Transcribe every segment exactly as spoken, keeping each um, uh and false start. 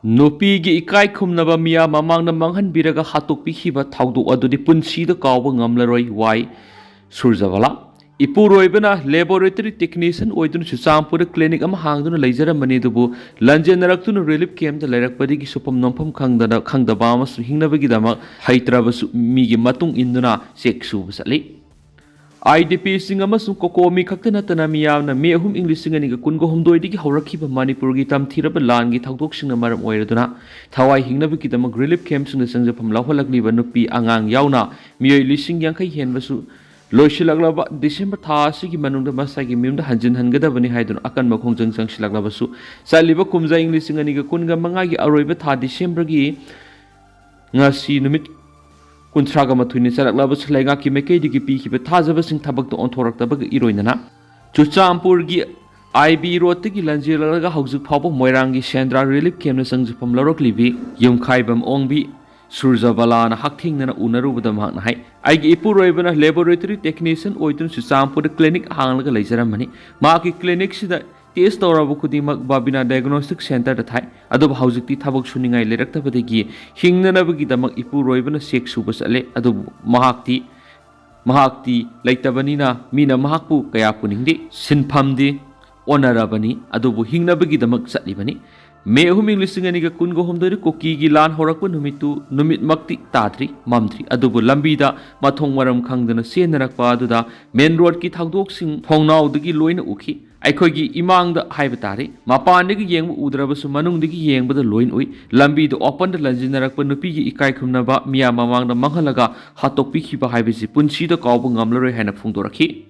ꯅꯨꯄꯤꯒꯤ ꯏꯀꯥꯏ ꯈꯨꯝꯅꯕ ꯃꯤꯌꯥꯝ ꯃꯃꯥꯡꯗ ꯃꯥꯡꯍꯟꯕꯤꯔꯒ ꯍꯥꯠꯇꯣꯛꯄꯤꯈꯤꯕ ꯊꯧꯗꯣꯛ ꯑꯗꯨꯗꯤ ꯄꯨꯟꯁꯤꯗ ꯀꯥꯎꯕ ꯉꯝꯂꯔꯣꯏ꯫ ꯋꯥꯏ ꯁꯨꯔꯖꯕꯂꯥ꯫ ꯏꯄꯨꯔꯣꯏꯕꯅ laboratory technician ꯑꯣꯏꯗꯨꯅ ꯆꯨꯔꯆꯥꯟꯄꯨꯔꯗ clinic ꯑꯃ ꯍꯥꯡꯗꯨꯅ ꯂꯩꯖꯔꯝꯕꯅꯤ, ꯑꯗꯨꯕꯨ ꯂꯟꯖꯦꯟꯅꯔꯛꯇꯨꯅ relief camp ꯇ ꯂꯩꯔꯛꯄꯗꯒꯤ ꯁꯨꯐꯝ ꯅꯣꯝꯐꯝ ꯈꯪꯗꯅ, ꯈꯪꯗꯕ ꯑꯃꯁꯨꯡ ꯍꯤꯡꯅꯕꯒꯤꯗꯃꯛ ꯍꯩꯇ꯭ꯔꯕꯁꯨ ꯃꯤꯒꯤ ꯃꯇꯨꯡ ꯏꯟꯗꯨꯅ ꯆꯦꯛ ꯁꯨꯕ ꯆꯠꯂꯤ꯫ IDP ꯁꯤꯡ ꯑꯃꯁꯨꯡ COCOMI ꯈꯛꯇ ꯅꯠꯇꯅ ꯃꯤꯌꯥꯝꯅ ꯃꯦ ꯑꯍꯨꯝ, ꯏꯪ ꯂꯤꯁꯤꯡ ꯑꯅꯤꯒ ꯀꯨꯟꯒ ꯍꯨꯝꯗꯣꯏꯗꯒꯤ ꯍꯧꯔꯛꯈꯤꯕ ꯃꯅꯤꯄꯨꯔꯒꯤ ꯇꯝꯊꯤꯔꯕ ꯂꯥꯟꯒꯤ ꯊꯧꯗꯣꯛꯁꯤꯡꯅ ꯃꯔꯝ ꯑꯣꯏꯔꯗꯨꯅ ꯊꯋꯥꯏ ꯍꯤꯡꯅꯕꯒꯤꯗꯃꯛ relief camp ꯁꯤꯡꯗ ꯆꯪꯖꯐꯝ ꯂꯧꯍꯜꯂꯛꯂꯤꯕ ꯅꯨꯄꯤ ꯑꯉꯥꯡ ꯌꯥꯎꯅ ꯃꯤꯑꯣꯏ ꯂꯤꯁꯤꯡ ꯌꯥꯡꯈꯩ ꯍꯦꯟꯕꯁꯨ ꯂꯣꯏꯁꯤꯜꯂꯛꯂꯕ ꯗꯤꯁꯦꯝꯕꯔ ꯊꯥ ꯑꯁꯤꯒꯤ ꯃꯅꯨꯡꯗ ꯃꯁꯥꯒꯤ ꯃꯌꯨꯝꯗ ꯍꯟꯖꯤꯟꯍꯟꯒꯗꯕꯅꯤ ꯍꯥꯏꯗꯨꯅ ꯑꯀꯟꯕ ꯈꯣꯡꯖꯪ ꯆꯪꯁꯤꯜꯂꯛꯂꯕꯁꯨ, ꯆꯠꯂꯤꯕ ꯀꯨꯝꯖꯥ ꯏꯪ ꯂꯤꯁꯤꯡ ꯑꯅꯤꯒ ꯀꯨꯟꯒ ꯃꯉꯥꯒꯤ ꯑꯔꯣꯏꯕ ꯊꯥ ꯗꯤꯁꯦꯝꯕꯔꯒꯤ ꯉꯁꯤ ꯅꯨꯃꯤꯠ ꯀꯨꯟꯊ꯭ꯔꯥꯒ ꯃꯥꯊꯣꯏꯅꯤ ꯆꯠꯂꯛꯂꯕꯁꯨ ꯂꯩꯉꯥꯛꯀꯤ ꯃꯥꯏꯀꯩꯗꯒꯤ ꯄꯤꯈꯤꯕ ꯊꯥꯖꯕꯁꯤꯡ ꯊꯕꯛꯇ ꯑꯣꯟꯊꯣꯔꯛꯇꯕꯒ ꯏꯔꯣꯏꯅꯅ ꯆꯨꯔꯆꯥꯟꯄꯨꯔꯒꯤ IB road ꯇꯒꯤ ꯂꯟꯖꯦꯜꯂꯛꯂꯒ ꯍꯧꯖꯤꯛ ꯐꯥꯎꯕ ꯃꯣꯏꯔꯥꯡꯒꯤ ꯁꯦꯟꯗ꯭ꯔꯥ relief camp ꯇ ꯆꯪꯖꯐꯝ ꯂꯧꯔꯛꯂꯤꯕꯤ ꯌꯨꯝꯈꯥꯏꯕꯝ ꯑꯣꯡꯕꯤ ꯁꯨꯔꯖꯕꯂꯥꯅ ꯍꯛꯊꯦꯡꯅꯅ ꯎꯅꯔꯨꯕꯗ ꯃꯍꯥꯛꯅ ꯍꯥꯏ, "ꯑꯩꯒꯤ ꯏꯄꯨꯔꯣꯏꯕꯅ laboratory technician ꯑꯣꯏꯗꯨꯅ ꯆꯨꯔꯆꯥꯟꯄꯨꯔꯗ clinic ꯍꯥꯡꯂꯒ ꯂꯩꯖꯔꯝꯕꯅꯤ꯫ ꯃꯍꯥꯛꯀꯤ clinic ꯁꯤꯗ test ꯇꯧꯔꯕ ꯈꯨꯗꯤꯡꯃꯛ ꯕꯥꯕꯤꯅꯥ diagnostic center ꯗ ꯊꯥꯏ꯫ ꯑꯗꯨꯕꯨ ꯍꯧꯖꯤꯛꯇꯤ ꯊꯕꯛ ꯁꯨꯅꯤꯡꯉꯥꯏ ꯂꯩꯔꯛꯇꯕꯗꯒꯤ ꯍꯤꯡꯅꯅꯕꯒꯤꯗꯃꯛ ꯏꯄꯨꯔꯣꯏꯕꯅ ꯆꯦꯛ ꯁꯨꯕ ꯆꯠꯂꯦ꯫ ꯑꯗꯨꯕꯨ ꯃꯍꯥꯛꯇꯤ, ꯃꯍꯥꯛꯇꯤ ꯂꯩꯇꯕꯅꯤꯅ ꯃꯤꯅ ꯃꯍꯥꯛꯄꯨ ꯀꯌꯥ ꯄꯨꯅꯤꯡꯗꯦ꯫ ꯁꯤꯟꯐꯝꯗꯤ ꯑꯣꯟꯅꯔꯕꯅꯤ, ꯑꯗꯨꯕꯨ ꯍꯤꯡꯅꯕꯒꯤꯗꯃꯛ ꯆꯠꯂꯤꯕꯅꯤ꯫" ꯃꯦ ꯑꯍꯨꯝ, ꯏꯪ ꯂꯤꯁꯤꯡ ꯑꯅꯤꯒ ꯀꯨꯟꯒ ꯍꯨꯝꯗꯣꯏꯗ ꯀꯨꯀꯤꯒꯤ ꯂꯥꯟ ꯍꯧꯔꯛꯄ ꯅꯨꯃꯤꯠꯇꯨ ꯅꯨꯃꯤꯠꯃꯛꯇꯤ ꯇꯥꯗ꯭ꯔꯤ, ꯃꯝꯗ꯭ꯔꯤ, ꯑꯗꯨꯕꯨ ꯂꯝꯕꯤꯗ ꯃꯊꯣꯡ ꯃꯔꯝ ꯈꯪꯗꯅ ꯆꯦꯟꯅꯔꯛꯄ ꯑꯗꯨꯗ main road ꯀꯤ ꯊꯧꯗꯣꯛꯁꯤꯡ ꯊꯣꯡꯅꯥꯎꯗꯒꯤ ꯂꯣꯏꯅ ꯎꯈꯤ꯫ ꯑꯩꯈꯣꯏꯒꯤ ꯏꯃꯥꯡꯗ ꯍꯥꯏꯕ ꯇꯥꯔꯦ, ꯃꯄꯥꯟꯗꯒꯤ ꯌꯦꯡꯕ ꯎꯗ꯭ꯔꯕꯁꯨ ꯃꯅꯨꯡꯗꯒꯤ ꯌꯦꯡꯕꯗ ꯂꯣꯏꯅ ꯎꯏ꯫ ꯂꯝꯕꯤꯗ open ꯗ ꯂꯟꯖꯤꯟꯅꯔꯛꯄ ꯅꯨꯄꯤꯒꯤ ꯏꯀꯥꯏ ꯈꯨꯝꯅꯕ ꯃꯤꯌꯥꯝ ꯃꯃꯥꯡꯗ ꯃꯥꯡꯍꯜꯂꯒ ꯍꯥꯠꯇꯣꯛꯄꯤꯈꯤꯕ ꯍꯥꯏꯕꯁꯤ ꯄꯨꯟꯁꯤꯗ ꯀꯥꯎꯕ ꯉꯝꯂꯔꯣꯏ ꯍꯥꯏꯅ ꯐꯣꯡꯗꯣꯔꯛꯈꯤ꯫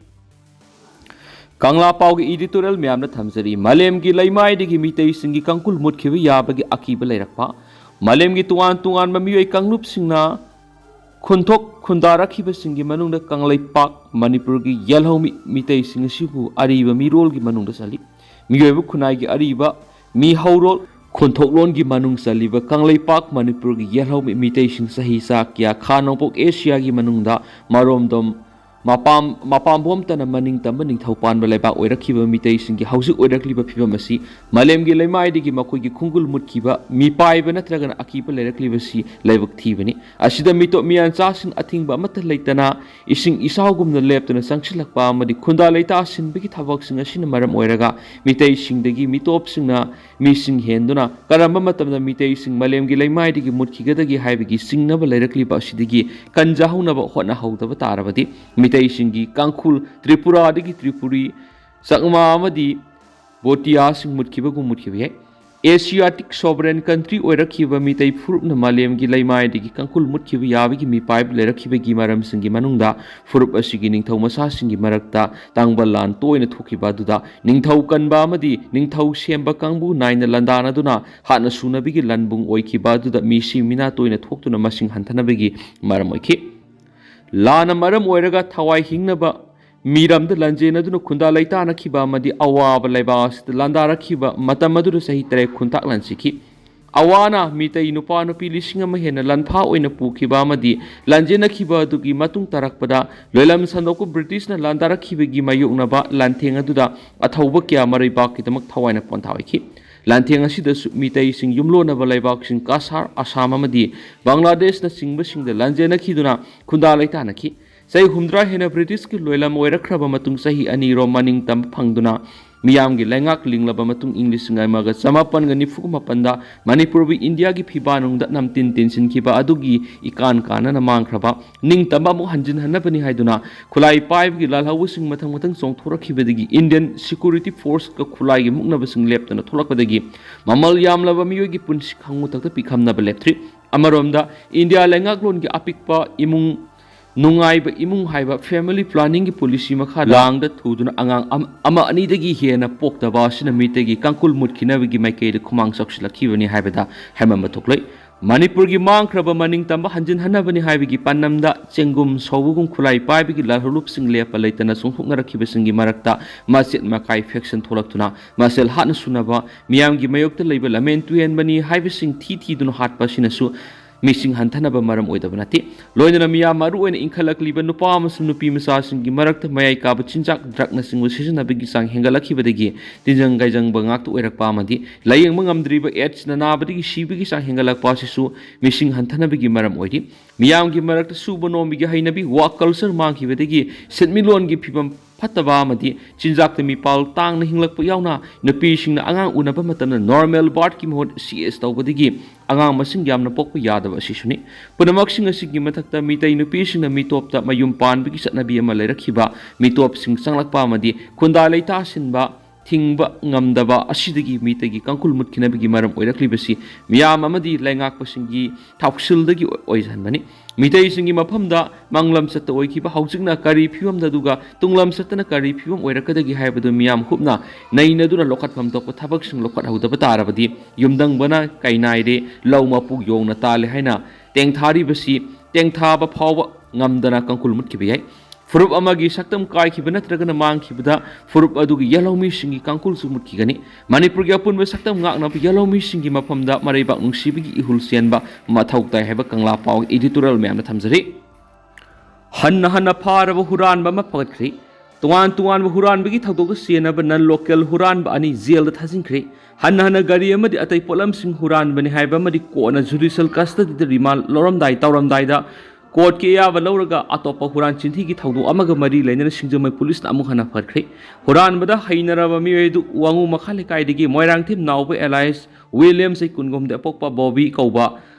ꯀꯪꯂꯥ ꯄꯥꯎꯒꯤ editorial ꯃꯌꯥꯝꯅ ꯊꯝꯖꯔꯤ꯫ ꯃꯥꯂꯦꯝꯒꯤ ꯂꯩꯃꯥꯏꯗꯒꯤ ꯃꯤꯇꯩꯁꯤꯡꯒꯤ ꯀꯥꯡꯈꯨꯜ ꯃꯨꯠꯈꯤꯕ ꯌꯥꯕꯒꯤ ꯑꯀꯤꯕ ꯂꯩꯔꯛꯄ, ꯃꯥꯂꯦꯝꯒꯤ ꯇꯣꯉꯥꯟ ꯇꯣꯉꯥꯟꯕ ꯃꯤꯑꯣꯏ ꯀꯥꯡꯂꯨꯞꯁꯤꯡꯅ ꯈꯨꯟꯊꯣꯛ ꯈꯨꯟꯗꯥꯔꯛꯈꯤꯕꯁꯤꯡꯒꯤ ꯃꯅꯨꯡꯗ ꯀꯪꯂꯩꯄꯥꯛ ꯃꯅꯤꯄꯨꯔꯒꯤ ꯌꯦꯜꯍꯧꯃꯤ ꯃꯤꯇꯩꯁꯤꯡ ꯑꯁꯤꯕꯨ ꯑꯔꯤꯕ ꯃꯤꯔꯣꯜꯒꯤ ꯃꯅꯨꯡꯗ ꯆꯜꯂꯤ꯫ ꯃꯤꯑꯣꯏꯕ ꯈꯨꯟꯅꯥꯏꯒꯤ ꯑꯔꯤꯕ ꯃꯤꯍꯧꯔꯣꯜ ꯈꯨꯟꯊꯣꯛꯂꯣꯟꯒꯤ ꯃꯅꯨꯡ ꯆꯜꯂꯤꯕ ꯀꯪꯂꯩꯄꯥꯛ ꯃꯅꯤꯄꯨꯔꯒꯤ ꯌꯦꯜꯍꯧꯃꯤ ꯃꯤꯇꯩꯁꯤꯡ ꯆꯍꯤ ꯆꯥ ꯀꯌꯥ ꯈꯥ ꯅꯣꯡꯄꯣꯛ ꯑꯦꯁꯤꯌꯥꯒꯤ ꯃꯅꯨꯡꯗ ꯃꯔꯣꯝꯗꯣꯝ ꯃꯄꯥꯝ ꯃꯄꯥꯝꯕꯣꯝꯇꯅ ꯃꯅꯤꯡ ꯇꯝꯕ ꯅꯤꯡꯊꯧ ꯄꯥꯟꯕ ꯂꯩꯕꯥꯛ ꯑꯣꯏꯔꯛꯈꯤꯕ ꯃꯤꯇꯩꯁꯤꯡꯒꯤ ꯍꯧꯖꯤꯛ ꯑꯣꯏꯔꯛꯂꯤꯕ ꯐꯤꯕꯝ ꯑꯁꯤ ꯃꯥꯂꯦꯝꯒꯤ ꯂꯩꯃꯥꯏꯗꯒꯤ ꯃꯈꯣꯏꯒꯤ ꯈꯣꯡꯒꯨꯜ ꯃꯨꯠꯈꯤꯕ, ꯃꯤꯄꯥꯏꯕ ꯅꯠꯇ꯭ꯔꯒꯅ ꯑꯀꯤꯕ ꯂꯩꯔꯛꯂꯤꯕꯁꯤ ꯂꯥꯏꯕꯛ ꯊꯤꯕꯅꯤ꯫ ꯑꯁꯤꯗ ꯃꯤꯇꯣꯞ ꯃꯤꯌꯥꯟꯆꯥꯁꯤꯡ ꯑꯊꯤꯡꯕ ꯑꯃꯠꯇ ꯂꯩꯇꯅ ꯏꯁꯤꯡ ꯏꯆꯥꯎꯒꯨꯝꯅ ꯂꯦꯞꯇꯅ ꯆꯪꯁꯤꯜꯂꯛꯄ ꯑꯃꯗꯤ ꯈꯨꯟꯗꯥ ꯂꯩꯇꯥ ꯁꯤꯟꯕꯒꯤ ꯊꯕꯛꯁꯤꯡ ꯑꯁꯤꯅ ꯃꯔꯝ ꯑꯣꯏꯔꯒ ꯃꯤꯇꯩꯁꯤꯡꯗꯒꯤ ꯃꯤꯇꯣꯞꯁꯤꯡꯅ ꯃꯤꯁꯤꯡ ꯍꯦꯟꯗꯨꯅ ꯀꯔꯝꯕ ꯃꯇꯝꯗ ꯃꯤꯇꯩꯁꯤꯡ ꯃꯥꯂꯦꯝꯒꯤ ꯂꯩꯃꯥꯏꯗꯒꯤ ꯃꯨꯠꯈꯤꯒꯗꯒꯦ ꯍꯥꯏꯕꯒꯤ ꯆꯤꯡꯅꯕ ꯂꯩꯔꯛꯂꯤꯕ ꯑꯁꯤꯗꯒꯤ ꯀꯟꯖꯍꯧꯅꯕ ꯍꯣꯠꯅꯍꯧꯗꯕ ꯇꯥꯔꯕꯗꯤ ꯃꯤꯇꯩꯁꯤꯡꯒꯤ ꯀꯥꯡꯈꯨꯜ ꯇ꯭ꯔꯤꯄꯨꯔꯥꯗꯒꯤ ꯇ꯭ꯔꯤꯄꯨꯔꯤ, ꯆꯛꯃꯥ ꯑꯃꯗꯤ ꯕꯣꯇꯤꯌꯥꯁꯤꯡ ꯃꯨꯠꯈꯤꯕꯒꯨꯝ ꯃꯨꯠꯈꯤꯕ ꯌꯥꯏ꯫ ꯑꯦꯁꯤꯌꯥꯇꯤꯛ ꯁꯣꯚꯔꯦꯟ ꯀꯟꯇ꯭ꯔꯤ ꯑꯣꯏꯔꯛꯈꯤꯕ ꯃꯤꯇꯩ ꯐꯨꯔꯨꯞꯅ ꯃꯥꯂꯦꯝꯒꯤ ꯂꯩꯃꯥꯏꯗꯒꯤ ꯀꯥꯡꯈꯨꯜ ꯃꯨꯠꯈꯤꯕ ꯌꯥꯕꯒꯤ ꯃꯤꯄꯥꯏꯕ ꯂꯩꯔꯛꯈꯤꯕꯒꯤ ꯃꯔꯝꯁꯤꯡꯒꯤ ꯃꯅꯨꯡꯗ ꯐꯨꯔꯨꯞ ꯑꯁꯤꯒꯤ ꯅꯤꯡꯊꯧ ꯃꯆꯥꯁꯤꯡꯒꯤ ꯃꯔꯛꯇ ꯇꯥꯡꯕ ꯂꯥꯟ ꯇꯣꯏꯅ ꯊꯣꯛꯈꯤꯕ ꯑꯗꯨꯗ ꯅꯤꯡꯊꯧ ꯀꯟꯕ ꯑꯃꯗꯤ ꯅꯤꯡꯊꯧ ꯁꯦꯝꯕ ꯀꯥꯡꯕꯨ ꯅꯥꯏꯅ ꯂꯥꯟꯗꯥꯅꯗꯨꯅ ꯍꯥꯠꯅ ꯁꯨꯅꯕꯒꯤ ꯂꯥꯟꯕꯨꯡ ꯑꯣꯏꯈꯤꯕ ꯑꯗꯨꯗ ꯃꯤꯁꯤ ꯃꯤꯅꯥ ꯇꯣꯏꯅ ꯊꯣꯛꯇꯨꯅ ꯃꯁꯤꯡ ꯍꯟꯊꯅꯕꯒꯤ ꯃꯔꯝ ꯑꯣꯏꯈꯤ꯫ ꯂꯥꯟꯅ ꯃꯔꯝ ꯑꯣꯏꯔꯒ ꯊꯋꯥꯏ ꯍꯤꯡꯅꯕ ꯃꯤꯔꯝꯗ ꯂꯥꯟꯖꯦꯟꯅꯗꯨꯅ ꯈꯨꯟꯗꯥ ꯂꯩꯇꯥꯅꯈꯤꯕ ꯑꯃꯗꯤ ꯑꯋꯥꯕ ꯂꯩꯕꯥꯛ ꯑꯁꯤꯗ ꯂꯥꯟꯗꯥꯔꯛꯈꯤꯕ ꯃꯇꯝ ꯑꯗꯨꯗ ꯆꯍꯤ ꯇꯔꯦꯠ ꯈꯨꯟꯇꯥꯛ ꯂꯥꯟꯁꯤꯈꯤ꯫ ꯑꯋꯥꯅ ꯃꯤꯇꯩ ꯅꯨꯄꯥ ꯅꯨꯄꯤ ꯂꯤꯁꯤꯡ ꯑꯃ ꯍꯦꯟꯅ ꯂꯥꯟꯐꯥ ꯑꯣꯏꯅ ꯄꯨꯈꯤꯕ ꯑꯃꯗꯤ ꯂꯥꯟꯖꯦꯟꯅꯈꯤꯕ ꯑꯗꯨꯒꯤ ꯃꯇꯨꯡ ꯇꯥꯔꯛꯄꯗ ꯂꯣꯏꯂꯝ ꯁꯟꯗꯣꯛꯄ ꯕ꯭ꯔꯤꯇꯤꯁꯅ ꯂꯥꯟꯗꯥꯔꯛꯈꯤꯕꯒꯤ ꯃꯥꯌꯣꯛꯅꯕ ꯂꯥꯟꯊꯦꯡ ꯑꯗꯨꯗ ꯑꯊꯧꯕ ꯀꯌꯥ ꯃꯔꯩꯕꯥꯛꯀꯤꯗꯃꯛ ꯊꯋꯥꯏꯅ ꯄꯣꯟꯊꯥ ꯑꯣꯏꯈꯤ꯫ ꯂꯥꯟꯊꯦꯡ ꯑꯁꯤꯗꯁꯨ ꯃꯤꯇꯩꯁꯤꯡ ꯌꯨꯝꯂꯣꯟꯅꯕ ꯂꯩꯕꯥꯛꯁꯤꯡ ꯀꯁꯥꯔ, ꯑꯁꯥꯝ ꯑꯃꯗꯤ ꯕꯪꯒ꯭ꯂꯥꯗꯦꯁꯅꯆꯤꯡꯕꯁꯤꯡꯗ ꯂꯥꯟꯖꯦꯟꯅꯈꯤꯗꯨꯅ ꯈꯨꯟꯗꯥ ꯂꯩꯇꯥꯅꯈꯤ꯫ ꯆꯍꯤ ꯍꯨꯝꯗ꯭ꯔꯥ ꯍꯦꯟꯅ ꯕ꯭ꯔꯤꯇꯤꯁꯀꯤ ꯂꯣꯏꯂꯝ ꯑꯣꯏꯔꯛꯈ꯭ꯔꯕ ꯃꯇꯨꯡ ꯆꯍꯤ ꯑꯅꯤꯔꯣꯝ ꯃꯅꯤꯡ ꯇꯝꯕ ꯐꯪꯗꯨꯅ ꯃꯤꯌꯥꯝꯒꯤ ꯂꯩꯉꯥꯛ ꯂꯤꯡꯂꯕ ꯃꯇꯨꯡ ꯏꯪ ꯂꯤꯁꯤꯡ ꯑꯃꯒ ꯆꯃꯥꯄꯟꯒ ꯅꯤꯐꯨ ꯃꯥꯄꯟꯗ ꯃꯅꯤꯄꯨꯔꯕꯨ ꯏꯟꯗꯤꯌꯥꯒꯤ ꯐꯤꯕꯥꯅꯨꯡꯗ ꯅꯝꯇꯤꯟ ꯇꯤꯟꯁꯤꯟꯈꯤꯕ ꯑꯗꯨꯒꯤ ꯏꯀꯥꯟ ꯀꯥꯟꯅꯅ ꯃꯥꯡꯈ꯭ꯔꯕ ꯅꯤꯡꯇꯝꯕ ꯑꯃꯨꯛ ꯍꯟꯖꯤꯟꯍꯟꯅꯕꯅꯤ ꯍꯥꯏꯗꯨꯅ ꯈꯨꯠꯂꯥꯏ ꯄꯥꯏꯕꯒꯤ ꯂꯥꯜꯍꯧꯕꯁꯤꯡ ꯃꯊꯪ ꯃꯊꯪ ꯆꯣꯡꯊꯣꯔꯛꯈꯤꯕꯗꯒꯤ ꯏꯟꯗꯤꯌꯟ ꯁꯤꯀ꯭ꯌꯨꯔꯤꯇꯤ ꯐꯣꯔꯁꯀ ꯈꯨꯠꯂꯥꯏꯒꯤ ꯃꯨꯛꯅꯕꯁꯤꯡ ꯂꯦꯞꯇꯅ ꯊꯣꯛꯂꯛꯄꯗꯒꯤ ꯃꯃꯜ ꯌꯥꯝꯂꯕ ꯃꯤꯑꯣꯏꯒꯤ ꯄꯨꯟꯁꯤ ꯈꯪꯉꯨꯊꯛꯇ ꯄꯤꯈꯝꯅꯕ ꯂꯦꯞꯇ꯭ꯔꯤ꯫ ꯑꯃꯔꯣꯝꯗ ꯏꯟꯗꯤꯌꯥ ꯂꯩꯉꯥꯛꯂꯣꯟꯒꯤ ꯑꯄꯤꯛꯄ ꯏꯃꯨꯡ ꯅꯨꯡꯉꯥꯏꯕ ꯏꯃꯨꯡ ꯍꯥꯏꯕ ꯐꯦꯃꯤꯂꯤ ꯄ꯭ꯂꯥꯅꯤꯡꯒꯤ ꯄꯣꯂꯤꯁꯤ ꯃꯈꯥꯗ ꯂꯥꯡꯗ ꯊꯨꯗꯨꯅ ꯑꯉꯥꯡ ꯑꯃ, ꯑꯃ ꯑꯅꯤꯗꯒꯤ ꯍꯦꯟꯅ ꯄꯣꯛꯇꯕ ꯑꯁꯤꯅ ꯃꯤꯇꯩꯒꯤ ꯀꯥꯡꯈꯨꯜ ꯃꯨꯠꯈꯤꯅꯕꯒꯤ ꯃꯥꯏꯀꯩꯗ ꯈꯨꯃꯥꯡ ꯆꯥꯎꯁꯤꯜꯂꯛꯈꯤꯕꯅꯤ ꯍꯥꯏꯕꯗ ꯍꯥꯏꯃꯟꯕ ꯊꯣꯛꯂꯣꯏ꯫ ꯃꯅꯤꯄꯨꯔꯒꯤ ꯃꯥꯡꯈ꯭ꯔꯕ ꯃꯅꯤꯡ ꯇꯝꯕ ꯍꯟꯖꯤꯟꯍꯟꯅꯕꯅꯤ ꯍꯥꯏꯕꯒꯤ ꯄꯥꯟꯗꯝꯗ ꯆꯦꯡꯒꯨꯝ ꯁꯧꯕꯒꯨꯝ ꯈꯨꯠꯂꯥꯏ ꯄꯥꯏꯕꯒꯤ ꯂꯥꯜꯍꯧꯂꯨꯞꯁꯤꯡ ꯂꯦꯞꯄ ꯂꯩꯇꯅ ꯆꯣꯡꯊꯣꯛꯅꯔꯛꯈꯤꯕꯁꯤꯡꯒꯤ ꯃꯔꯛꯇ ꯃꯆꯦꯠ ꯃꯀꯥꯏ ꯐꯦꯛꯁꯟ ꯊꯣꯛꯂꯛꯇꯨꯅ ꯃꯁꯦꯜ ꯍꯥꯠꯅ ꯁꯨꯅꯕ ꯃꯤꯌꯥꯝꯒꯤ ꯃꯥꯌꯣꯛꯇ ꯂꯩꯕ ꯂꯝꯍꯦꯟ ꯇꯨꯍꯦꯟꯕꯅꯤ ꯍꯥꯏꯕꯁꯤꯡ ꯊꯤ ꯊꯤꯗꯨꯅ ꯍꯥꯠꯄ ꯑꯁꯤꯅꯁꯨ ꯃꯤꯁꯤꯡ ꯍꯟꯊꯅꯕ ꯃꯔꯝ ꯑꯣꯏꯗꯕ ꯅꯠꯇꯦ꯫ ꯂꯣꯏꯅꯅ ꯃꯤꯌꯥꯝ, ꯃꯔꯨꯑꯣꯏꯅ ꯏꯟꯈꯠꯂꯛꯂꯤꯕ ꯅꯨꯄꯥ ꯑꯃꯁꯨꯡ ꯅꯨꯄꯤ ꯃꯆꯥꯁꯤꯡꯒꯤ ꯃꯔꯛꯇ ꯃꯌꯥꯏ ꯀꯥꯕ ꯆꯤꯟꯖꯥꯛ, ꯗ꯭ꯔꯒꯅꯆꯤꯡꯕ ꯁꯤꯖꯤꯟꯅꯕꯒꯤ ꯆꯥꯡ ꯍꯦꯟꯒꯠꯂꯛꯈꯤꯕꯗꯒꯤ ꯇꯤꯟꯖꯪ ꯀꯥꯏꯖꯪꯕ ꯉꯥꯛꯇ ꯑꯣꯏꯔꯛꯄ ꯑꯃꯗꯤ ꯂꯥꯌꯦꯡꯕ ꯉꯝꯗ꯭ꯔꯤꯕ ꯑꯦꯗꯁꯅ ꯅꯥꯕꯗꯒꯤ ꯁꯤꯕꯒꯤ ꯆꯥꯡ ꯍꯦꯟꯒꯠꯂꯛꯄ ꯑꯁꯤꯁꯨ ꯃꯤꯁꯤꯡ ꯍꯟꯊꯅꯕꯒꯤ ꯃꯔꯝ ꯑꯣꯏꯔꯤ꯫ ꯃꯤꯌꯥꯝꯒꯤ ꯃꯔꯛꯇ ꯁꯨꯕ ꯅꯣꯝꯕꯒꯤ ꯍꯩꯅꯕꯤ, ꯋꯥꯛ ꯀꯜꯆꯔ ꯃꯥꯡꯈꯤꯕꯗꯒꯤ ꯁꯦꯟꯃꯤꯠꯂꯣꯟꯒꯤ ꯐꯤꯕꯝ ꯐꯠꯇꯕ ꯑꯃꯗꯤ ꯆꯤꯟꯖꯥꯛꯇ ꯃꯤꯄꯥꯜ ꯇꯥꯡꯅ ꯍꯤꯡꯂꯛꯄ ꯌꯥꯎꯅ ꯅꯨꯄꯤꯁꯤꯡꯅ ꯑꯉꯥꯡ ꯎꯅꯕ ꯃꯇꯝꯗ ꯅꯣꯔꯃꯦꯜ ꯕꯥꯔꯠꯀꯤ ꯃꯍꯨꯠ ꯁꯤ ꯑꯦꯁ ꯇꯧꯕꯗꯒꯤ ꯑꯉꯥꯡ ꯃꯁꯤꯡ ꯌꯥꯝꯅ ꯄꯣꯛꯄ ꯌꯥꯗꯕ ꯑꯁꯤꯁꯨꯅꯤ꯫ ꯄꯨꯝꯅꯃꯛꯁꯤꯡ ꯑꯁꯤꯒꯤ ꯃꯊꯛꯇ ꯃꯤꯇꯩ ꯅꯨꯄꯤꯁꯤꯡꯅ ꯃꯤꯇꯣꯞꯇ ꯃꯌꯨꯝ ꯄꯥꯟꯕꯒꯤ ꯆꯠꯅꯕꯤ ꯑꯃ ꯂꯩꯔꯛꯈꯤꯕ, ꯃꯤꯇꯣꯞꯁꯤꯡ ꯆꯪꯂꯛꯄ ꯑꯃꯗꯤ ꯈꯨꯟꯗꯥ ꯂꯩꯇꯥꯁꯤꯟꯕ ꯊꯤꯡꯕ ꯉꯝꯗꯕ ꯑꯁꯤꯗꯒꯤ ꯃꯤꯇꯩꯒꯤ ꯀꯥꯡꯈꯨꯜ ꯃꯨꯠꯈꯤꯅꯕꯒꯤ ꯃꯔꯝ ꯑꯣꯏꯔꯛꯂꯤꯕꯁꯤ ꯃꯤꯌꯥꯝ ꯑꯃꯗꯤ ꯂꯩꯉꯥꯛꯄꯁꯤꯡꯒꯤ ꯊꯧꯁꯤꯜꯗꯒꯤ ꯑꯣꯏꯖꯍꯟꯕꯅꯤ꯫ ꯃꯤꯇꯩꯁꯤꯡꯒꯤ ꯃꯐꯝꯗ ꯃꯪꯂꯝ ꯆꯠꯇ ꯑꯣꯏꯈꯤꯕ ꯍꯧꯖꯤꯛꯅ ꯀꯔꯤ ꯐꯤꯕꯝꯗ ꯑꯗꯨꯒ ꯇꯨꯡꯂꯝ ꯆꯠꯇꯅ ꯀꯔꯤ ꯐꯤꯕꯝ ꯑꯣꯏꯔꯛꯀꯗꯒꯦ ꯍꯥꯏꯕꯗꯨ ꯃꯤꯌꯥꯝ ꯍꯨꯞꯅ ꯅꯩꯅꯗꯨꯅ ꯂꯧꯈꯠꯐꯝ ꯊꯣꯛꯄ ꯊꯕꯛꯁꯤꯡ ꯂꯧꯈꯠꯍꯧꯗꯕ ꯇꯥꯔꯕꯗꯤ ꯌꯨꯝꯗꯪꯕꯅ ꯀꯩ ꯅꯥꯏꯔꯦ, ꯂꯧ ꯃꯄꯨ ꯌꯣꯡꯅ ꯇꯥꯜꯂꯦ ꯍꯥꯏꯅ ꯇꯦꯡꯊꯥꯔꯤꯕꯁꯤ ꯇꯦꯡꯊꯥꯕ ꯐꯥꯎꯕ ꯉꯝꯗꯅ ꯀꯥꯡꯈꯨꯜ ꯃꯨꯠꯈꯤꯕ ꯌꯥꯏ꯫ ꯐꯨꯔꯨꯞ ꯑꯃꯒꯤ ꯁꯛꯇꯝ ꯀꯥꯏꯈꯤꯕ ꯅꯠꯇ꯭ꯔꯒꯅ ꯃꯥꯡꯈꯤꯕꯗ ꯐꯨꯔꯨꯞ ꯑꯗꯨꯒꯤ ꯌꯦꯜꯍꯧꯃꯤꯁꯤꯡꯒꯤ ꯀꯥꯡꯈꯨꯜꯁꯨ ꯃꯨꯠꯈꯤꯒꯅꯤ꯫ ꯃꯅꯤꯄꯨꯔꯒꯤ ꯑꯄꯨꯟꯕ ꯁꯛꯇꯝ ꯉꯥꯛꯅꯕ ꯌꯦꯜꯍꯧꯃꯤꯁꯤꯡꯒꯤ ꯃꯐꯝꯗ ꯃꯔꯩꯕꯥꯛ ꯅꯨꯡꯁꯤꯕꯒꯤ ꯏꯍꯨꯜ ꯆꯦꯟꯕ ꯃꯊꯧ ꯇꯥꯏ ꯍꯥꯏꯕ ꯀꯪꯂꯥ ꯄꯥꯎ editorial ꯃꯌꯥꯝꯅ ꯊꯝꯖꯔꯤ꯫ ꯍꯟꯅ ꯍꯟꯅ ꯐꯥꯔꯕ ꯍꯨꯔꯥꯟꯕ ꯑꯃ ꯐꯒꯠꯈ꯭ꯔꯦ꯫ ꯇꯣꯉꯥꯟ ꯇꯣꯉꯥꯟꯕ ꯍꯨꯔꯥꯟꯕꯒꯤ ꯊꯧꯗꯣꯛꯇ ꯆꯦꯟꯅꯕ non local ꯍꯨꯔꯥꯟꯕ ꯑꯅꯤ ꯖꯦꯜꯗ ꯊꯥꯖꯤꯟꯈ꯭ꯔꯦ꯫ ꯍꯟꯅ ꯍꯟꯅ ꯒꯥꯔꯤ ꯑꯃꯗꯤ ꯑꯇꯩ ꯄꯣꯠꯂꯝꯁꯤꯡ ꯍꯨꯔꯥꯟꯕꯅꯤ ꯍꯥꯏꯕ ꯑꯃꯗꯤ ꯀꯣꯟꯅ judicial custody ꯗ remand ꯂꯧꯔꯝꯗꯥꯏ ꯇꯧꯔꯝꯗꯥꯏꯗ ꯀꯣꯔꯠꯀꯤ ꯑꯌꯥꯕ ꯂꯧꯔꯒ ꯑꯇꯣꯞꯄ ꯍꯨꯔꯥꯟ ꯆꯤꯟꯊꯤꯒꯤ ꯊꯧꯗꯣꯛ ꯑꯃꯒ ꯃꯔꯤ ꯂꯩꯅꯅ ꯁꯤꯡꯖꯃꯩ ꯄꯨꯂꯤꯁꯅ ꯑꯃꯨꯛ ꯍꯟꯅ ꯐꯒꯠꯈ꯭ꯔꯦ꯫ ꯍꯨꯔꯥꯟꯕꯗ ꯍꯩꯅꯔꯕ ꯃꯤꯑꯣꯏ ꯑꯗꯨ ꯋꯥꯉꯨ ꯃꯈꯥ ꯂꯩꯀꯥꯏꯗꯒꯤ ꯃꯣꯏꯔꯥꯡꯊꯦꯝ ꯅꯥꯎꯕ alias ꯋꯤꯂꯤꯌꯝ, ꯆꯍꯤ ꯀꯨꯟꯒꯨꯝꯗ ꯄꯣꯛꯄ ꯕꯣꯕꯤ ꯀꯧꯕ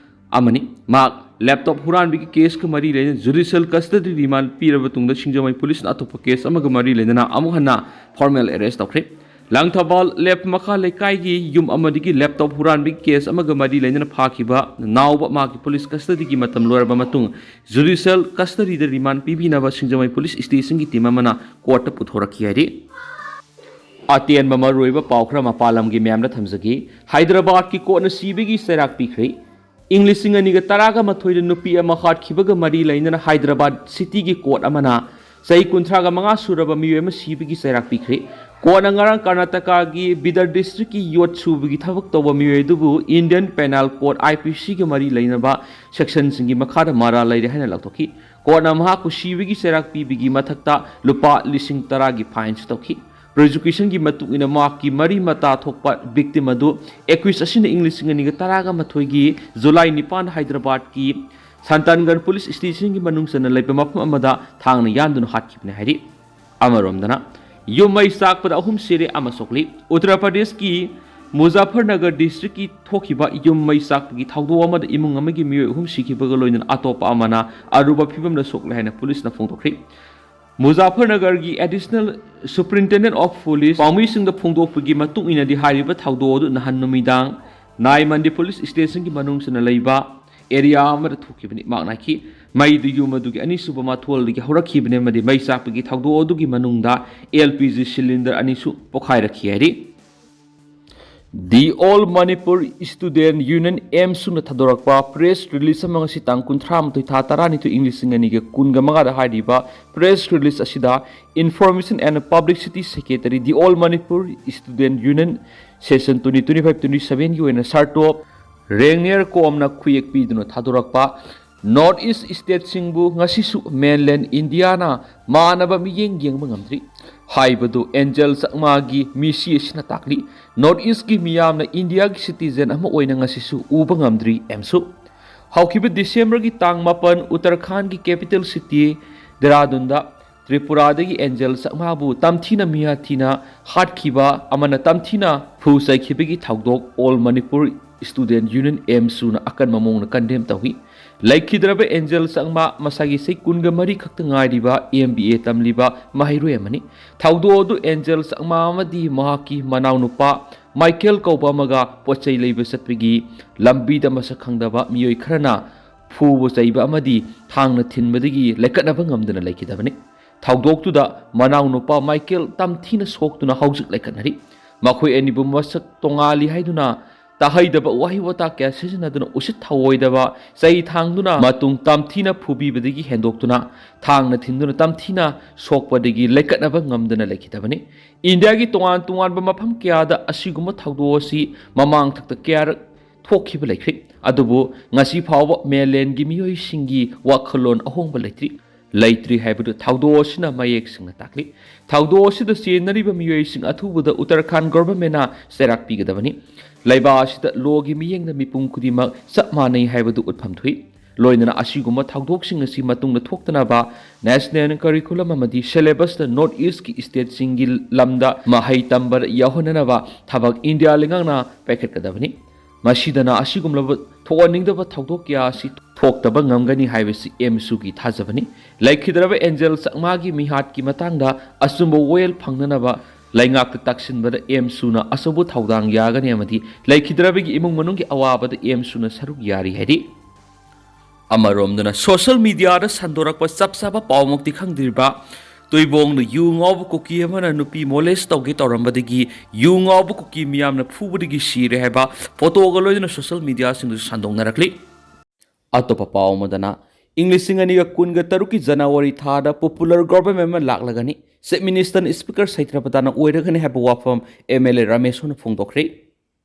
ꯑꯃꯅꯤ꯫ ꯃꯍꯥꯛ ꯂꯦꯞꯇꯣꯞ ꯍꯨꯔꯥꯟꯕꯒꯤ ꯀꯦꯁꯀ ꯃꯔꯤ ꯂꯩꯅꯅ judicial custody remand ꯄꯤꯔꯕ ꯇꯨꯡꯗ ꯁꯤꯡꯖꯃꯩ ꯄꯨꯂꯤꯁꯅ ꯑꯇꯣꯞꯄ ꯀꯦꯁ ꯑꯃꯒ ꯃꯔꯤ ꯂꯩꯅꯅ ꯑꯃꯨꯛ ꯍꯟꯅ formal arrest ꯇꯧꯈ꯭ꯔꯦ꯫ ꯂꯥꯡꯊꯕꯥꯜ ꯂꯦꯞ ꯃꯈꯥ ꯂꯩꯀꯥꯏꯒꯤ ꯌꯨꯝ ꯑꯃꯗꯒꯤ ꯂꯦꯞꯇꯣꯞ ꯍꯨꯔꯥꯟꯕꯒꯤ ꯀꯦꯁ ꯑꯃꯒ ꯃꯔꯤ ꯂꯩꯅꯅ ꯐꯥꯈꯤꯕ ꯅꯥꯎꯕ ꯃꯍꯥꯛꯀꯤ ꯄꯨꯂꯤꯁ custody ꯒꯤ ꯃꯇꯝ ꯂꯣꯏꯔꯕ ꯃꯇꯨꯡ judicial custody ꯗ remand ꯄꯤꯕꯤꯅꯕ ꯁꯤꯡꯖꯃꯩ ꯄꯨꯂꯤꯁ station ꯒꯤ team ꯑꯃꯅ ꯀꯣꯔꯠꯇ ꯄꯨꯊꯣꯔꯛꯈꯤ ꯍꯥꯏꯔꯤ꯫ ꯑꯇꯦꯟꯕ ꯃꯔꯨꯑꯣꯏꯕ ꯄꯥꯎ ꯈꯔ ꯃꯄꯥꯟ ꯂꯝꯒꯤ ꯃꯌꯥꯝꯗ ꯊꯝꯖꯒꯦ꯫ ꯍꯥꯏꯗ꯭ꯔꯕꯥꯗꯀꯤ ꯀꯣꯔꯠꯅ ꯁꯤꯕꯒꯤ ꯆꯩꯔꯥꯛ ꯄꯤꯈ꯭ꯔꯦ꯫ ꯏꯪ ꯂꯤꯁꯤꯡ ꯑꯅꯤꯒ ꯇꯔꯥꯒ ꯃꯥꯊꯣꯏꯗ ꯅꯨꯄꯤ ꯑꯃ ꯍꯥꯠꯈꯤꯕꯒ ꯃꯔꯤ ꯂꯩꯅꯅ ꯍꯥꯏꯗ꯭ꯔꯕꯥꯗ ꯁꯤꯇꯤꯒꯤ ꯀꯣꯔꯠ ꯑꯃꯅ ꯆꯍꯤ ꯀꯨꯟꯊ꯭ꯔꯥꯒ ꯃꯉꯥ ꯁꯨꯔꯕ ꯃꯤꯑꯣꯏ ꯑꯃ ꯁꯤꯕꯒꯤ ꯆꯩꯔꯥꯛ ꯄꯤꯈ꯭ꯔꯦ꯫ ꯀꯣꯔꯠꯅ ꯉꯔꯥꯡ ꯀꯔꯅꯥꯇꯀꯥꯒꯤ ꯕꯤꯗꯔ ꯗꯤꯁꯇ꯭ꯔꯤꯛꯀꯤ ꯌꯣꯠ ꯁꯨꯕꯒꯤ ꯊꯕꯛ ꯇꯧꯕ ꯃꯤꯑꯣꯏ ꯑꯗꯨꯕꯨ ꯏꯟꯗꯤꯌꯟ ꯄꯦꯅꯥꯜ ꯀꯣꯗ, IPCꯒꯤ ꯃꯔꯤ ꯂꯩꯅꯕ ꯁꯦꯛꯁꯟꯁꯤꯡꯒꯤ ꯃꯈꯥꯗ ꯃꯔꯥꯜ ꯂꯩꯔꯦ ꯍꯥꯏꯅ ꯂꯥꯎꯊꯣꯛꯈꯤ꯫ ꯀꯣꯔꯠꯅ ꯃꯍꯥꯛꯄꯨ ꯁꯤꯕꯒꯤ ꯆꯩꯔꯥꯛ ꯄꯤꯕꯒꯤ ꯃꯊꯛꯇ ꯂꯨꯄꯥ ꯂꯤꯁꯤꯡ ꯇꯔꯥꯒꯤ ꯐꯥꯏꯟꯁꯨ ꯇꯧꯈꯤ꯫ ꯄ꯭ꯔꯣꯁꯤꯀ꯭ꯌꯨꯁꯟꯒꯤ ꯃꯇꯨꯡ ꯏꯟꯅ, ꯃꯍꯥꯛꯀꯤ ꯃꯔꯤ ꯃꯇꯥ ꯊꯣꯛꯄ ꯚꯤꯛꯇꯤꯝ ꯑꯗꯨ ꯑꯦꯀ꯭ꯌꯨꯁ ꯑꯁꯤꯅ ꯏꯪ ꯂꯤꯁꯤꯡ ꯑꯅꯤꯒ ꯇꯔꯥꯒ ꯃꯥꯊꯣꯏꯒꯤ ꯖꯨꯂꯥꯏ ꯅꯤꯄꯥꯟꯗ ꯍꯥꯏꯗ꯭ꯔꯕꯥꯗꯀꯤ ꯁꯟꯇꯥꯟꯒꯟ ꯄꯨꯂꯤꯁ ꯁ꯭ꯇꯦꯁꯟꯒꯤ ꯃꯅꯨꯡ ꯆꯟꯅ ꯂꯩꯕ ꯃꯐꯝ ꯑꯃꯗ ꯊꯥꯡꯅ ꯌꯥꯟꯗꯨꯅ ꯍꯥꯠꯈꯤꯕꯅꯤ ꯍꯥꯏꯔꯤ꯫ ꯑꯃꯔꯣꯝꯗꯅ, ꯌꯨꯝ ꯃꯩ ꯆꯥꯛꯄꯗ ꯑꯍꯨꯝ ꯁꯤꯔꯦ ꯑꯃ ꯁꯣꯛꯂꯤ꯫ ꯎꯠꯇꯔ ꯄ꯭ꯔꯗꯦꯁꯀꯤ ꯃꯨꯖꯥꯐꯔꯅꯒꯔ ꯗꯤꯁꯇ꯭ꯔꯤꯛꯀꯤ ꯊꯣꯛꯈꯤꯕ ꯌꯨꯝ ꯃꯩ ꯆꯥꯛꯄꯒꯤ ꯊꯧꯗꯣꯛ ꯑꯃꯗ ꯏꯃꯨꯡ ꯑꯃꯒꯤ ꯃꯤꯑꯣꯏ ꯑꯍꯨꯝ ꯁꯤꯈꯤꯕꯒ ꯂꯣꯏꯅꯅ ꯑꯇꯣꯞꯄ ꯑꯃꯅ ꯑꯔꯨꯕ ꯐꯤꯚꯝꯗ ꯁꯣꯛꯂꯦ ꯍꯥꯏꯅ ꯄꯨꯂꯤꯁꯅ ꯐꯣꯡꯗꯣꯛꯈ꯭ꯔꯤ꯫ ꯃꯨꯖꯥꯐꯔꯅꯒꯔꯒꯤ ꯑꯦꯗꯤꯁꯅꯦꯜ ꯁꯨꯄꯔꯤꯟꯇꯦꯟꯗꯦꯟ ꯑꯣꯐ ꯄꯨꯂꯤꯁ ꯄꯥꯎꯃꯤꯁꯤꯡꯗ ꯐꯣꯡꯗꯣꯛꯄꯒꯤ ꯃꯇꯨꯡ ꯏꯟꯅꯗꯤ, ꯍꯥꯏꯔꯤꯕ ꯊꯧꯗꯣꯛ ꯑꯗꯨ ꯅꯍꯥꯟ ꯅꯨꯃꯤꯗꯥꯡ ꯅꯥꯏꯃꯟꯗꯤ ꯄꯨꯂꯤꯁ ꯁ꯭ꯇꯦꯁꯟꯒꯤ ꯃꯅꯨꯡ ꯆꯟꯅ ꯂꯩꯕ ꯑꯦꯔꯤꯌꯥ ꯑꯃꯗ ꯊꯣꯛꯈꯤꯕꯅꯤ꯫ ꯃꯍꯥꯛꯅ ꯍꯥꯏꯈꯤ, ꯃꯩꯗꯨ ꯌꯨꯝ ꯑꯗꯨꯒꯤ ꯑꯅꯤꯁꯨꯕ ꯃꯊꯣꯜꯗꯒꯤ ꯍꯧꯔꯛꯈꯤꯕꯅꯤ ꯑꯃꯗꯤ ꯃꯩ ꯆꯥꯛꯄꯒꯤ ꯊꯧꯗꯣꯛ ꯑꯗꯨꯒꯤ ꯃꯅꯨꯡꯗ LPG ꯁꯤꯂꯤꯟꯗꯔ ꯑꯅꯤꯁꯨ ꯄꯣꯈꯥꯏꯔꯛꯈꯤ ꯍꯥꯏꯔꯤ꯫ The All Manipur Student Union, AMSUꯅ ꯊꯥꯗꯣꯔꯛꯄ ꯄ꯭ꯔꯦꯁ ꯔꯤꯂꯤꯖ ꯑꯃ ꯉꯁꯤ ꯇꯥꯡ ꯀꯨꯟꯊ꯭ꯔꯥ ꯃꯥꯊꯣꯏ ꯊꯥ ꯇꯔꯥꯅꯤꯊꯣꯏ ꯏꯪ ꯂꯤꯁꯤꯡ ꯑꯅꯤꯒ ꯀꯨꯟꯒ ꯃꯉꯥꯗ ꯍꯥꯏꯔꯤꯕ ꯄ꯭ꯔꯦꯁ ꯔꯤꯂꯤꯖ ꯑꯁꯤꯗ Information and Publicity Secretary, The All Manipur Student Union, Session twenty twenty-five twenty-sevenꯒꯤ ꯑꯣꯏꯅ ꯁꯥꯔꯇꯣ ꯔꯦꯡꯅꯤꯌꯔ ꯀꯣꯝꯅ ꯈꯨꯌꯦꯛ ꯄꯤꯗꯨꯅ ꯊꯥꯗꯣꯔꯛꯄ, ꯅꯣꯔꯠ ꯏꯁ ꯁ꯭ꯇꯦꯠꯁꯤꯡꯕꯨ ꯉꯁꯤꯁꯨ ꯃꯦꯟꯂꯦꯟ ꯏꯟꯗꯤꯌꯥꯅ ꯃꯥꯟꯅꯕ ꯃꯤꯠꯌꯦꯡ ꯌꯦꯡꯕ ꯉꯝꯗ꯭ꯔꯤ ꯍꯥꯏꯕꯗꯨ ꯑꯦꯟꯖꯦꯜ ꯆꯛꯃꯥꯒꯤ ꯃꯤꯁꯤ ꯑꯁꯤꯅ ꯇꯥꯛꯂꯤ꯫ ꯅꯣꯔꯠ ꯏꯁꯀꯤ ꯃꯤꯌꯥꯝꯅ ꯏꯟꯗꯤꯌꯥꯒꯤ ꯁꯤꯇꯤꯖꯦꯟ ꯑꯃ ꯑꯣꯏꯅ ꯉꯁꯤꯁꯨ ꯎꯕ ꯉꯝꯗ꯭ꯔꯤ꯫ ꯑꯦꯝꯁꯨ ꯍꯧꯈꯤꯕ ꯗꯤꯁꯦꯝꯕꯔꯒꯤ ꯇꯥꯡ ꯃꯥꯄꯟ ꯎꯠꯇꯔꯈꯥꯟꯒꯤ ꯀꯦꯄꯤꯇꯦꯜ ꯁꯤꯇꯤ ꯗꯦꯔꯥꯗꯨꯟꯗ ꯇ꯭ꯔꯤꯄꯨꯔꯥꯗꯒꯤ ꯑꯦꯟꯖꯦꯜ ꯆꯛꯃꯥꯕꯨ ꯇꯝꯊꯤꯅ ꯃꯤꯍꯥꯊꯤꯅ ꯍꯥꯠꯈꯤꯕ ꯑꯃꯅ ꯇꯝꯊꯤꯅ ꯐꯨ ꯆꯩꯈꯤꯕꯒꯤ ꯊꯧꯗꯣꯛ ꯑꯣꯜ ꯃꯅꯤꯄꯨꯔ ꯁ꯭ꯇꯨꯗꯦꯟꯠ ꯌꯨꯅꯤꯌꯟ, ꯑꯦꯝꯁꯨꯅ ꯑꯀꯟꯕ ꯃꯑꯣꯡꯗ ꯀꯟꯗꯦꯝ ꯇꯧꯏ꯫ ꯂꯩꯈꯤꯗ꯭ꯔꯕ ꯑꯦꯟꯖꯦꯜ ꯆꯛꯃꯥ ꯃꯁꯥꯒꯤ ꯆꯍꯤ ꯀꯨꯟꯒ ꯃꯔꯤ ꯈꯛꯇ ꯉꯥꯏꯔꯤꯕ MBA ꯇꯝꯂꯤꯕ ꯃꯍꯩꯔꯣꯏ ꯑꯃꯅꯤ꯫ ꯊꯧꯗꯣꯛ ꯑꯗꯨ ꯑꯦꯟꯖꯦꯜ ꯆꯛꯃꯥ ꯑꯃꯗꯤ ꯃꯍꯥꯛꯀꯤ ꯃꯅꯥꯎꯅꯨꯄꯥ ꯃꯥꯏꯀꯦꯜ ꯀꯧꯕ ꯑꯃꯒ ꯄꯣꯠ ꯆꯩ ꯂꯩꯕ ꯆꯠꯄꯒꯤ ꯂꯝꯕꯤꯗ ꯃꯁꯛ ꯈꯪꯗꯕ ꯃꯤꯑꯣꯏ ꯈꯔꯅ ꯐꯨꯕ ꯆꯩꯕ ꯑꯃꯗꯤ ꯊꯥꯡꯅ ꯊꯤꯟꯕꯗꯒꯤ ꯂꯩꯈꯠꯅꯕ ꯉꯝꯗꯅ ꯂꯩꯈꯤꯗꯕꯅꯤ꯫ ꯊꯧꯗꯣꯛꯇꯨꯗ ꯃꯅꯥꯎꯅꯨꯄꯥ ꯃꯥꯏꯀꯦꯜ ꯇꯝꯊꯤꯅ ꯁꯣꯛꯇꯨꯅ ꯍꯧꯖꯤꯛ ꯂꯩꯈꯠꯅꯔꯤ꯫ ꯃꯈꯣꯏ ꯑꯅꯤꯕꯨ ꯃꯁꯛ ꯇꯣꯉꯥꯜꯂꯤ ꯍꯥꯏꯗꯨꯅ ꯇꯥꯍꯩꯗꯕ ꯋꯥꯍꯩ ꯋꯥꯇꯥ ꯀꯌꯥ ꯁꯤꯖꯤꯟꯅꯗꯨꯅ ꯎꯁꯤꯠ ꯊꯑꯣꯏꯗꯕ ꯆꯩ ꯊꯥꯡꯗꯨꯅ ꯃꯇꯨꯡ ꯇꯝꯊꯤꯅ ꯐꯨꯕꯤꯕꯗꯒꯤ ꯍꯦꯟꯗꯣꯛꯇꯨꯅ ꯊꯥꯡꯅ ꯊꯤꯟꯗꯨꯅ ꯇꯝꯊꯤꯅ ꯁꯣꯛꯄꯗꯒꯤ ꯂꯩꯀꯠꯅꯕ ꯉꯝꯗꯅ ꯂꯩꯈꯤꯗꯕꯅꯤ꯫ ꯏꯟꯗꯤꯌꯥꯒꯤ ꯇꯣꯉꯥꯟ ꯇꯣꯉꯥꯟꯕ ꯃꯐꯝ ꯀꯌꯥꯗ ꯑꯁꯤꯒꯨꯝꯕ ꯊꯧꯗꯣꯛ ꯑꯁꯤ ꯃꯃꯥꯡ ꯊꯛꯇ ꯀꯌꯥꯔꯛ ꯊꯣꯛꯈꯤꯕ ꯂꯩꯈ꯭ꯔꯦ꯫ ꯑꯗꯨꯕꯨ ꯉꯁꯤ ꯐꯥꯎꯕ ꯃꯦꯂꯦꯟꯒꯤ ꯃꯤꯑꯣꯏꯁꯤꯡꯒꯤ ꯋꯥꯈꯜꯂꯣꯟ ꯑꯍꯣꯡꯕ ꯂꯩꯇ꯭ꯔꯤ꯫ ꯂꯩꯇ꯭ꯔꯤ ꯍꯥꯏꯕꯗꯨ ꯊꯧꯗꯣꯛ ꯑꯁꯤꯅ ꯃꯌꯦꯛ ꯁꯦꯡꯅ ꯇꯥꯛꯂꯤ꯫ ꯊꯧꯗꯣꯛ ꯑꯁꯤꯗ ꯆꯦꯟꯅꯔꯤꯕ ꯃꯤꯑꯣꯏꯁꯤꯡ ꯑꯊꯨꯕꯗ ꯎꯠꯇꯔꯈꯥꯟ ꯒꯣꯚꯔꯟꯃꯦꯟꯅ ꯆꯩꯔꯥꯛ ꯄꯤꯒꯗꯕꯅꯤ꯫ ꯂꯩꯕꯥꯛ ꯑꯁꯤꯗ ꯂꯣꯒꯤ ꯃꯤꯠꯌꯦꯡꯗ ꯃꯤꯄꯨꯝ ꯈꯨꯗꯤꯡꯃꯛ ꯆꯞ ꯃꯥꯟꯅꯩ ꯍꯥꯏꯕꯗꯨ ꯎꯠꯐꯝ ꯊꯣꯛꯏ꯫ ꯂꯣꯏꯅꯅ ꯑꯁꯤꯒꯨꯝꯕ ꯊꯧꯗꯣꯛꯁꯤꯡ ꯑꯁꯤ ꯃꯇꯨꯡꯗ ꯊꯣꯛꯇꯅꯕ ꯅꯦꯁꯅꯦꯜ ꯀꯔꯤꯀꯨꯂꯝ ꯑꯃꯗꯤ ꯁꯦꯂꯦꯕꯁꯇ ꯅꯣꯔꯠ ꯏꯁꯀꯤ ꯁ꯭ꯇꯦꯠꯁꯤꯡꯒꯤ ꯂꯝꯗ ꯃꯍꯩ ꯇꯝꯕꯗ ꯌꯥꯎꯍꯟꯅꯅꯕ ꯊꯕꯛ ꯏꯟꯗꯤꯌꯥ ꯂꯩꯉꯥꯛꯅ ꯄꯥꯏꯈꯠꯀꯗꯕꯅꯤ꯫ ꯃꯁꯤꯗꯅ ꯑꯁꯤꯒꯨꯝꯂꯕ ꯊꯣꯛꯍꯟꯅꯤꯡꯗꯕ ꯊꯧꯗꯣꯛ ꯀꯌꯥ ꯑꯁꯤ ꯊꯣꯛꯇꯕ ꯉꯝꯒꯅꯤ ꯍꯥꯏꯕꯁꯤ ꯑꯦꯝꯁꯨꯒꯤ ꯊꯥꯖꯕꯅꯤ꯫ ꯂꯩꯈꯤꯗ꯭ꯔꯕ ꯑꯦꯟꯖꯦꯜ ꯆꯛꯃꯥꯒꯤ ꯃꯤꯍꯥꯠꯀꯤ ꯃꯇꯥꯡꯗ ꯑꯆꯨꯝꯕ ꯋꯥꯌꯦꯜ ꯐꯪꯅꯅꯕ ꯂꯩꯉꯥꯛꯇ ꯇꯥꯛꯁꯤꯟꯕꯗ ꯑꯦꯝꯁꯨꯅ ꯑꯆꯧꯕ ꯊꯧꯗꯥꯡ ꯌꯥꯒꯅꯤ ꯑꯃꯗꯤ ꯂꯩꯈꯤꯗ꯭ꯔꯕꯒꯤ ꯏꯃꯨꯡ ꯃꯅꯨꯡꯒꯤ ꯑꯋꯥꯕꯗ ꯑꯦꯝꯁꯨꯅ ꯁꯔꯨꯛ ꯌꯥꯔꯤ ꯍꯥꯏꯔꯤ꯫ ꯑꯃꯔꯣꯝꯗꯅ ꯁꯣꯁꯤꯌꯦꯜ ꯃꯤꯗꯤꯌꯥꯗ ꯁꯟꯗꯣꯔꯛꯄ ꯆꯞ ꯆꯥꯕ ꯄꯥꯎꯃꯛꯇꯤ ꯈꯪꯗ꯭ꯔꯤꯕ ꯇꯨꯏꯕꯣꯡꯗ ꯌꯨ ꯉꯥꯎꯕ ꯀꯨꯀꯤ ꯑꯃꯅ ꯅꯨꯄꯤ ꯃꯣꯂꯦꯁ ꯇꯧꯒꯦ ꯇꯧꯔꯝꯕꯗꯒꯤ ꯌꯨ ꯉꯥꯎꯕ ꯀꯨꯀꯤ ꯃꯤꯌꯥꯝꯅ ꯐꯨꯕꯗꯒꯤ ꯁꯤꯔꯦ ꯍꯥꯏꯕ ꯐꯣꯇꯣꯒ ꯂꯣꯏꯅꯅ ꯁꯣꯁꯤꯌꯦꯜ ꯃꯤꯗꯤꯌꯥꯁꯤꯡꯗꯁꯨ ꯁꯟꯗꯣꯛꯅꯔꯛꯂꯤ꯫ ꯑꯇꯣꯞꯄ ꯄꯥꯎ ꯑꯃꯗꯅ ꯏꯪ ꯂꯤꯁꯤꯡ ꯑꯅꯤꯒ ꯀꯨꯟꯒ ꯇꯔꯨꯛꯀꯤ ꯖꯅꯋꯥꯔꯤ ꯊꯥꯗ ꯄꯣꯄꯨꯂꯔ ꯒꯣꯚꯔꯟꯃꯦꯟ ꯑꯃ ꯂꯥꯛꯂꯒꯅꯤ, ꯆꯤꯐ ꯃꯤꯅꯤꯁꯇꯔꯅ ꯁ꯭ꯄꯤꯀꯔ ꯁꯩꯇ꯭ꯔꯄꯇꯥꯅ ꯑꯣꯏꯔꯒꯅꯤ ꯍꯥꯏꯕ ꯋꯥꯐꯝ ꯑꯦꯝ ꯑꯦꯜ ꯑꯦ ꯔꯥꯃꯦꯁꯣꯅ ꯐꯣꯡꯗꯣꯛꯈ꯭ꯔꯦ꯫